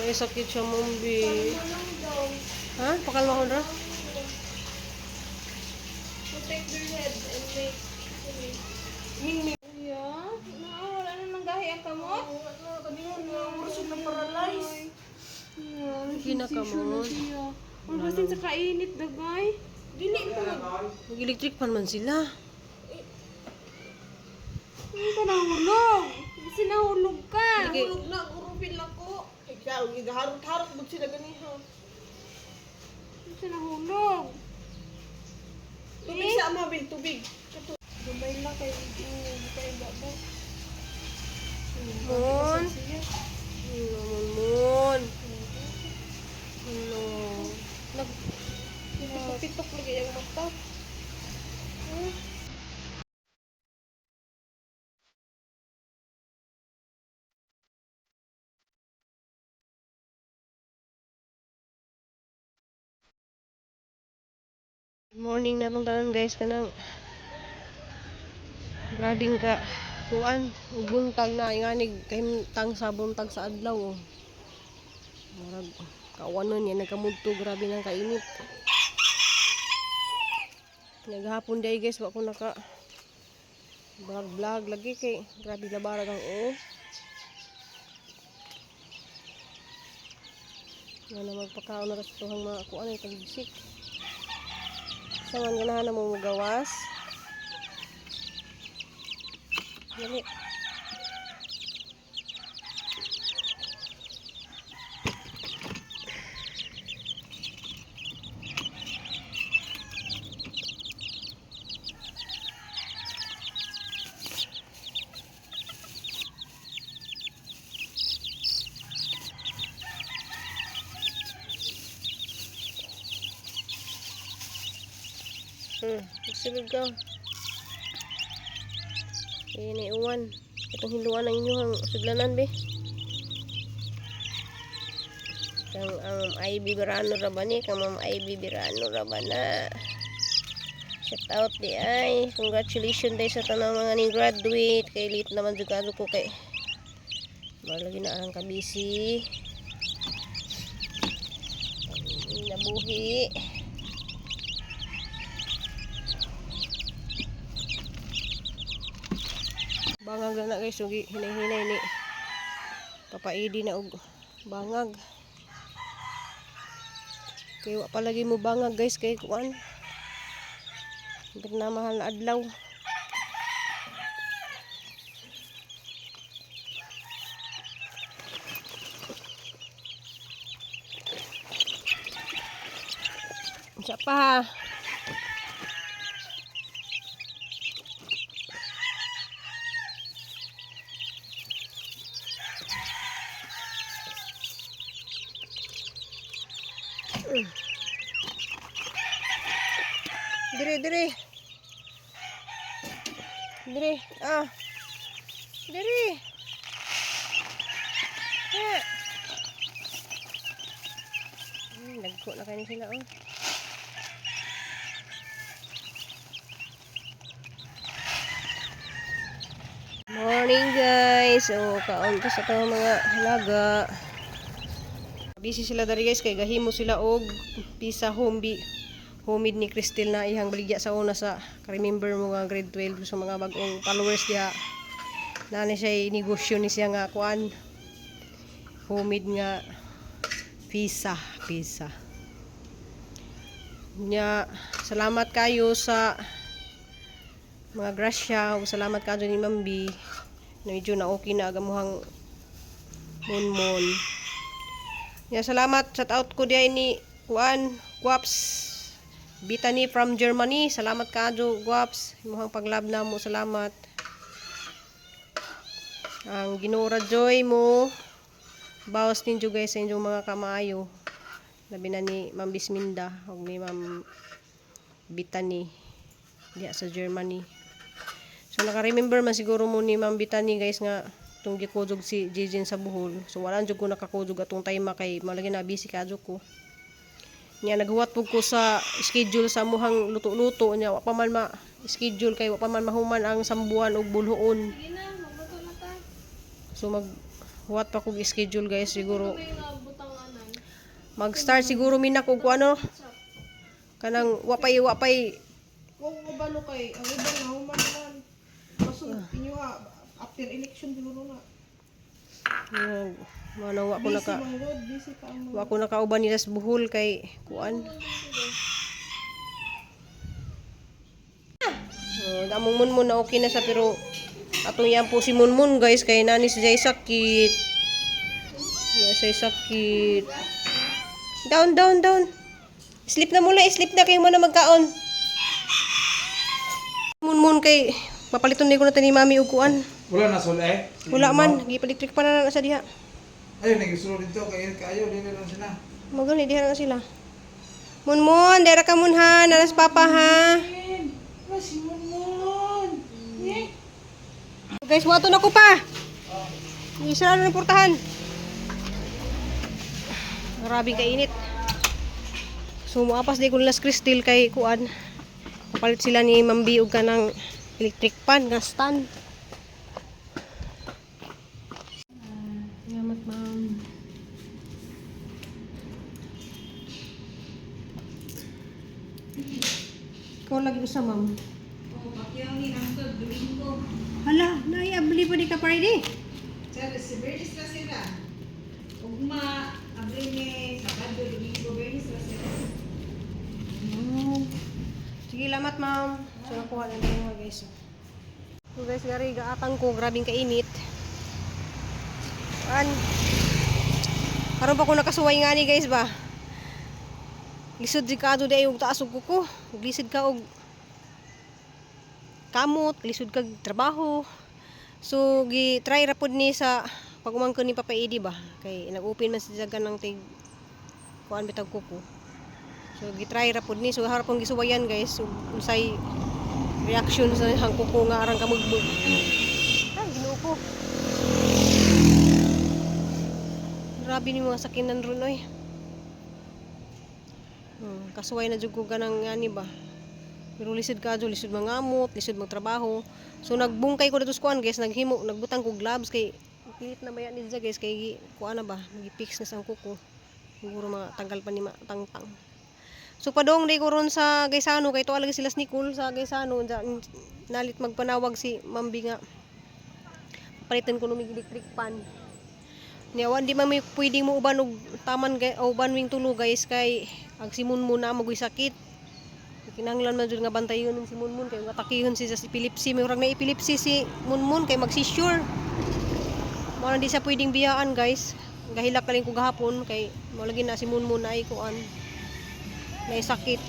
Naisakit siya, Mombi. Kalma lang daw. Ha? Pakalmahon ra? Protect their head and make Ming ming. Yeah. Na, wala na nang gahi ang kamot. Mura na paralyze. Yeah, Kinakamot. siya. Ang basin sa kainit dagay. Dili mo. Mag-electric pan man sila. Hindi ka nahulog. Kasi nahulog ka. Sige. Hulog na, gurupin lang ko. Ikaw, giharot-harot gud sila ganiha. Kasi nahulog. Tubig sa ama, be, tubig. Gabay lang kay kay baba. Mon. Mon, mon. No. Nag Pitok-pitok lagi ang mata. Morning na tong tanan, guys, kanang grabing ka kuan ug buntag na inganig kay tang sa buntag sa adlaw, oh. Murag kawanon niya nagkamudto, grabe nang kainit. Naghapon day, guys, wa ko naka vlog vlog lagi kay grabe labarag ang oh. Nga na magpakaon na sa tuhang mga kuan ay tagsik. Sa man ganahan na mo mugawas. Dali. Magsilod ka. Eh, naiuwan. Itong hiluan ang inyong sudlanan, be. Kang ang Ivy Verano ra ba ni? Kang Ma'am Ivy Verano ra ba na? Shout out di ay. Congratulations day sa tanang mga ni graduate. Kay late naman jud kaso ko kay malagi na ang kabisi. Nabuhi. Bangag na na, guys, ug hinay-hinay ni papaidi na og bangag. Kay wa palagi mo bangag, guys, kay kuan. Hindi na mahal na adlaw. Isa pa ha. Dire, dire. Dire, ah. Dire. Ha. Nagko na kayo sila, oh. Morning, guys. So, kaon ko sa itong mga halaga. Busy sila dari, guys, kay gahimo sila og pizza home homemade ni Cristel na ihang baligya sa una sa remember mo nga grade 12 sa mga bagong followers diha. Naa ni siya negosyo ni siya nga kuan homemade nga pizza, pizza. Nya, salamat kayo sa mga grasya ug salamat kayo ni Ma'am B na medyo na okay na agamuhang monmon. Ya, salamat. Shout out ko diay ni Kuan Guaps Bitani from Germany. Salamat kajo, Guaps. Imuhang paglab na mo. Salamat. Ang Ginoo ra joy mo. Bawas ninyo, guys, sa inyong mga kamaayo. Labi na ni Ma'am Bisminda ug ni Ma'am Bitani diya sa Germany. So naka-remember man siguro mo ni Ma'am Bitani, guys, nga itong gikudog si Jijin sa Bohol. So wala jud ko nakakudog atong time kay malagi na busy kadyo ko. Nya naghuwat pug ko sa schedule sa muhang luto-luto nya wa pa man ma schedule kay wa pa man mahuman ang sambuan ug bulhoon. Sige na, magluto na ta. So maghuwat pa kog schedule, guys, siguro May mga Mag-start siguro minak og ano. Kanang wapay wapay. Wa ko kabalo kay ang iba na human man. Masun inyo ha after election siguro na. Mano wa ko Busy naka man god, busy pa ang mga. wa ko nakauban nila sa Buhol kay kuan. Oh, among munmun na okay na siya pero atong yan po si Munmun, guys, kay nani si Jay sakit. Na siya sakit. Down, down, down. Sleep na muna, sleep na kayo muna magkaon. Munmun kay mapaliton ni ko na ni mami og kuan. Wala na sol eh. Wala man, gipalitrik pa na na sa diha. Ayun, nagsulod dito kay kayo dili lang sila. Magali diha na sila. Munmun, dera ka mun ha, nanas papa ha. Guys, wato na ko pa. Isa na ng portahan. Grabe kainit. So muapas di ko nila sa Crystal kay kuan. Kapalit sila ni Mambi og kanang electric pan nga stand. Salamat, ma'am. Ikaw lagi usa, ma'am. Oh, pakyaw ni ang Domingo. Hala, naiabli pa di ka Friday. Sir, si Bernice na sila. Ugma, Abrine, Sabado, Domingo, Bernis na sila. Sige, lamat, ma'am. So, nakuha na lang mga guys. So, guys, gari, gaatang ko. Grabing kainit. An. Karon pa ko nakasuway nga ni, guys, ba? Lisod di ka di ay og taas og kuko. Lisod ka og kamot, lisod kag trabaho. So, gi try ra pod ni sa pagumangkon ni Papa Edi ba kay nag-open man sa ng tig kuan bitag kuko. So gitry ra pud ni, so harap kong gisuwayan, guys, so unsay reaction sa hang kuko nga arang kamugbog. Ay, Ginoo ko. Grabe ni mga sakinan ron oy. Kasuway na jud ko ganang ani ba. Pero lisod ka jud, lisod mangamot, lisod magtrabaho. So nagbungkay ko dito sa kuan, guys, naghimo, nagbutang ko gloves kay pilit na maya ni siya, guys, kay kuan na ba, magi-fix na sang kuko. Siguro mga tanggal pa ni tangtang. So padong day ko ron sa Gaisano kay tuwa lagi sila sa Nicole sa Gaisano nalit magpanawag si Mambi nga palitan ko numig electric pan. Niya di man may pwedeng mo uban og taman gay o uban wing tulo, guys, kay ang si Munmun na magoy sakit. Kinahanglan man jud nga bantayon si Munmun kay atakihon siya sa epilepsy. May urang na epilepsy si Munmun kay mag-seizure. Mao na di siya pwedeng biyaan, guys. Gahilak kaling ko gahapon kay mao lagi na si Munmun na ay kuan may sakit.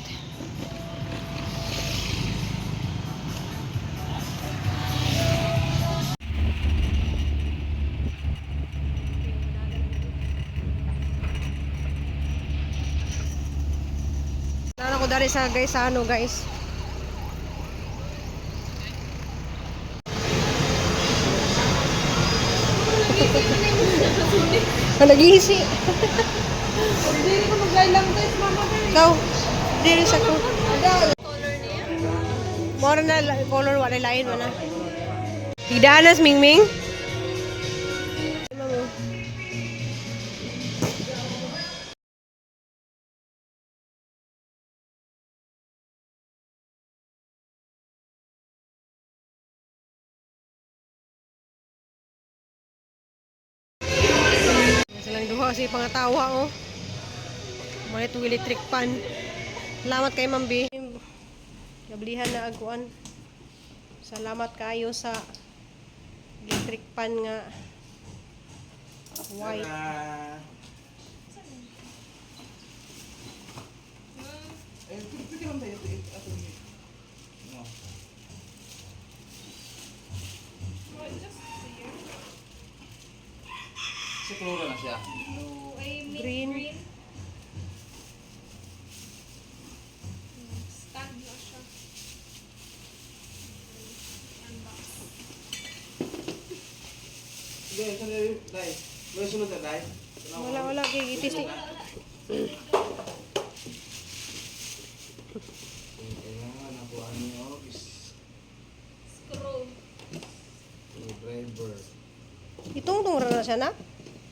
Nana ko dari sa guys sa ano, guys. Nagisi. Hindi ko maglaylang guys, mama guys. Ikaw, diri sa ko. Mora na color wala lain wala. Tigdanas Mingming. Silang duha si pangatawa oh. Muna itong electric pan. Salamat kay Ma'am B. Gablihan na aguan. Salamat kayo sa electric pan nga white. Eh, pwede man tayo ito ato ni. No. Sa kloro na siya. Blue, ay mint Green. green. Stand na siya. Unbox. Dai, dai, dai. Wala sulod na dai. Wala wala kay gitis ni. Kailangan ako ano is Screw. driver. Itong tong ra na siya na.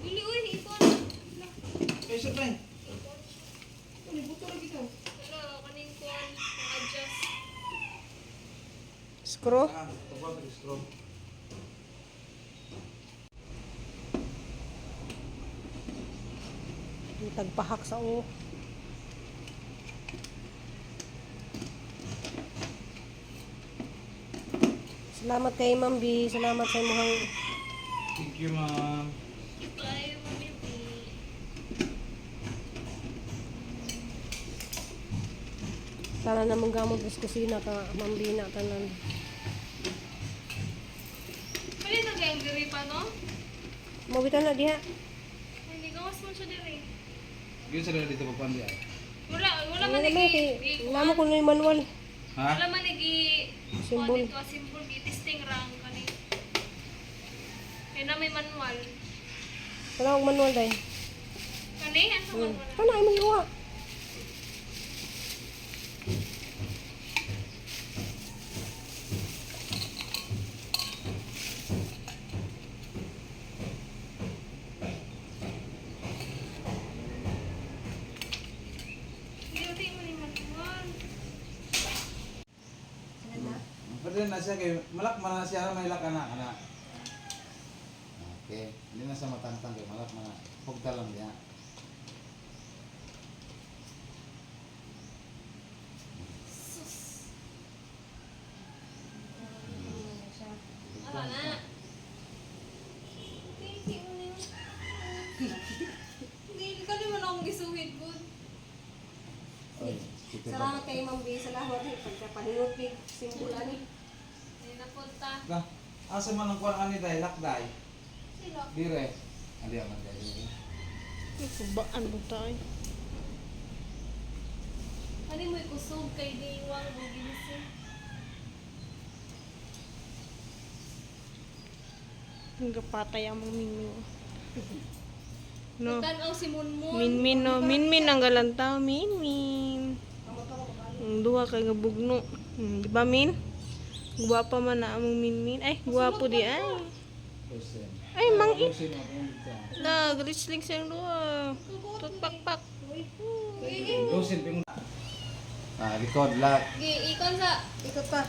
Uli, uy, ipon. Eh, siya pre. Ni buto lagi to. Ano, kaning kuan, adjust. Screw. Ah, tubag strong. Tagpahak sa o. Salamat kay Ma'am B. Salamat sa imuhang Thank you, ma'am. Bye, Mami B. Sana namang gamot sa kusina ka, Ma'am B na tanan. Pwede na gayong diri pa, no? Mawita na diha. Hindi gawas man siya diri. Yun sila dito papandi ay. Wala, wala Wala man man nagi. kay namo ko na yung manual. Ha? Wala man nagi. Symbol. Dito, symbol gi testing rang kani. Kaya na may manual. Wala akong manual dai. Kani, ano manual? Kana ay manguha. Hindi, mo ni manual. Pwede na siya kay malak man na siya may lak ana ana. Okay, hindi na siya matangtang kay malak man na. Pugta lang niya. Sus. Ano na? Hindi mo na yun. Hindi, ka naman akong gisuhid ko. Oy, kita pa. Salamat kay Ma'am B. Salamat kay pagkapahingot ni symbol ani. Ay, napunta. Ka, asa man ang kuan ani dai lak dai. Sila. Dire. Andi man dai. Baan mo tayo? Ano mo kusog kay diwang mo ginising? Nagapatay ang mga minmin. No. Tanaw si Munmun. Minmin no. Minmin ang galantaw. Minmin. Ang duha kay nga bugno. Di ba min? Guwapa man na among minmin. Ay, guwapo di ay. Lusin. Ay, mang Lusin ako dito. Nag rich link siyang duha. Tutpak-pak. Lusin pingon. Ah, record lock. Gi, ikon sa... Ikot pa.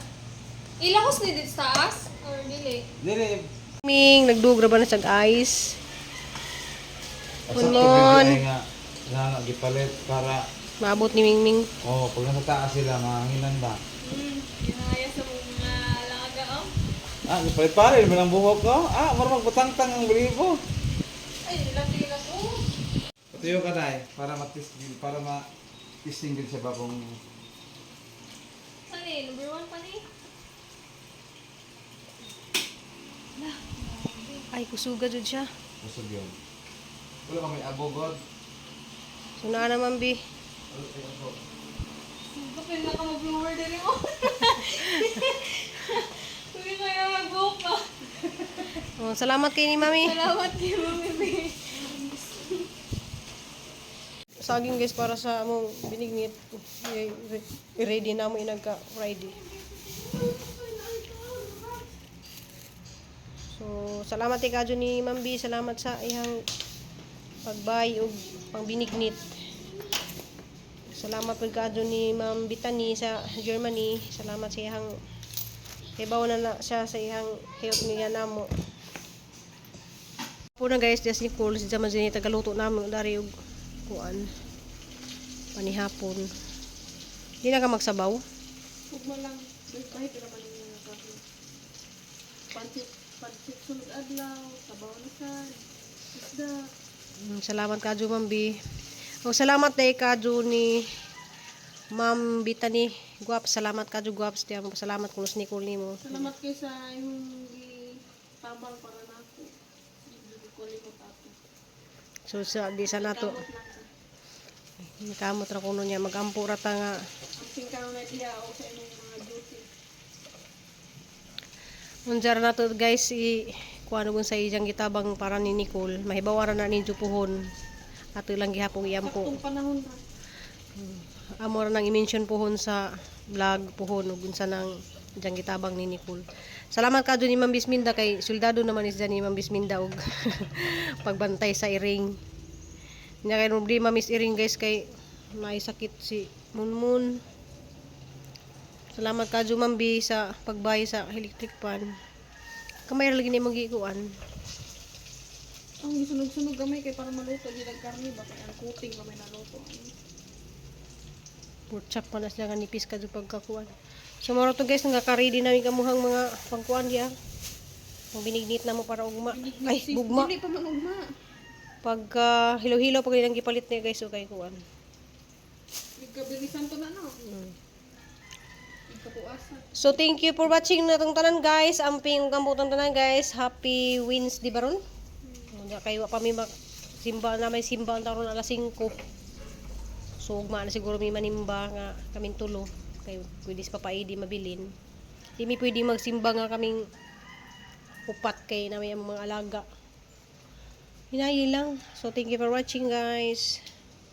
Ilakos ni dito sa taas? Or dili? Dire. Ming nagdugra ba na sa ice? Punmon. Punmon. Nga nga gipalit para Maabot ni Mingming. oh, pag nasa taas sila mahanginan ba. Ginaya sa mga alaga, oh. Ah, gipalit pare man ang buhok ko. Ah, mura magbutangtang ang balibo. Ay, lati na ko. Patuyo ka dai para matis para ma testing din siya ba kung Saan eh? Number 1 pa ni? Ay, kusuga jud siya. busog yun. Wala pa may abogod. So naa na Ma'am B. Wala kay abog. Kapil na ka mag-blower din mo. Hindi kaya mag-book pa. Oh, salamat kay ni Mami. Salamat kay Mami B. Saging guys para sa among binignit. I-ready na mo inagka Friday. So, salamat kay kadyo ni Ma'am B. Salamat sa iyang pagbay ug pangbinignit. Salamat pud kadyo ni Ma'am Bitani sa Germany. Salamat sa iyang hibaw na, na siya sa iyang help niya namo. Po na guys, just ni Cole si Jaman ni tagaluto namo dari og kuan panihapon. Di na ka magsabaw. Huwag mo lang. Kahit wala pa nang nakain. Pansit, pansit sunod adlaw, sabaw na sad, isda. Salamat kadyo Ma'am B. O salamat day kadyo ni Ma'am Bitani Guap. Salamat kadyo Guap. Di mo salamat kulos ni Cole nimo. Salamat kay sa imong tabang para nako. Hindi ko limot ato. So sa di sa nato Kamot na ka. kamot ra kuno niya magampo ra ta nga. Amping karon na diha o sa imong mga duty. Unsa ra nato guys i kuano gun sa iyang gitabang para ni Nicole. Mahibaw ra na ninyo puhon. Ato lang gihapong iampo. Saktong panahon ra. Amo ra nang i-mention puhon sa vlog puhon ug unsa nang diyang gitabang ni Nicole. Salamat ka ni Ma'am Bisminda kay soldado naman is ni Ma'am Bisminda og pagbantay sa iring. Nya kay problema Miss Iring guys kay May sakit si Munmun. Salamat ka Jumambi sa pagbay sa electric pan. Kamay ra lagi ni magikuan. Ang gisunog-sunog gamay kay para maluto gid ang karne ba kay ang kuting gamay naluto. Pork chop pa na sila nga nipis ka pagkakuan. So moro to guys, nagka-ready namin kamuhang mga pangkuan diya. Ang binignit na mo para ugma. Ay, bugma. Dili pa man ugma. Pagka hilo-hilo pag nilang gipalit niya guys, okay kuan. Nagkabilisan to na no. Nagkapuasa. So thank you for watching na tong tanan guys. Amping ug ambot ang tanan guys. Happy Wednesday baron. Unya kay wa pa mi mag simba na may simba ang taron alas 5. So ugma na siguro mi manimba nga kaming tulo kay pwede sa papaidi mabilin. Di mi pwede magsimba nga kaming upat kay na may ang mga alaga. Hinayi lang. So thank you for watching guys.